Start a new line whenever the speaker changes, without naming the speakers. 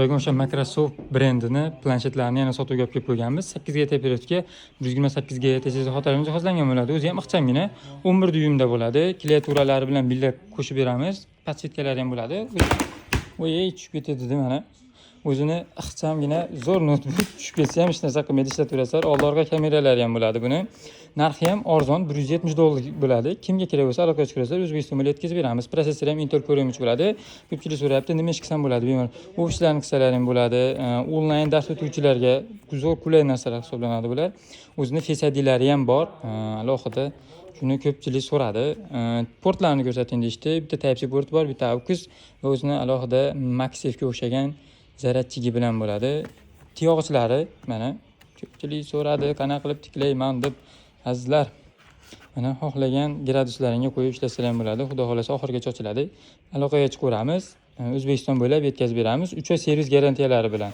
Bugun o'sha Microsoft brendini planshetlarini yana sotuvga olib kelib qo'yganmiz. 8 GB оперативка, 128 GB SSD xotirani jihozlangan bo'ladi. O'zi ham ixchamgina, 11 dyuymda bo'ladi. Klaviaturalari bilan birga qo'shib beramiz. Подсветка lari ham bo'ladi. Voy, tushib ketadi mana. O'zini ixchamgina zo'r noutbuk, tushib ketsa ham hech narsa qilmaydi, ishlataverasizlar. Oldi orqa kameralari ham bo'ladi buni. Narxi ham arzon, 170 dollar bo'ladi. Kimga kerak bo'lsa, aloqaga chiqasizlar, O'zbekistonga yetkazib beramiz. Protsessori ham Intel Core M3 bo'ladi. Ko'pchilik so'rayapti, nima ish qilsam bo'ladi bemalol. Ofislarni qilsalar ham bo'ladi. Onlayn dars o'tuvchilarga zo'r, qulay narsalar hisoblanadi bular. O'zini Face IDlari ham bor. Alohida shuni ko'pchilik so'radi. Portlarni ko'rsating deyishdi. Bitta Type-C porti bor, bitta AUX va o'zini alohida MagSafe'ga o'xshagan зарядчик i bilan bo'ladi. Tiyog'ichlari mana, ko'pchilik so'radi, qanaqa qilib tiklayman deb, azizlar. Mana, xohlagan graduslaringga qo'yib ishlasalar ham bo'ladi. Xudo xohlasa, oxirigacha ochiladi. Aloqaga chiqaveramiz. O'zbekiston bo'ylab yetkazib beramiz. 3 oy servis garantiyalari bilan.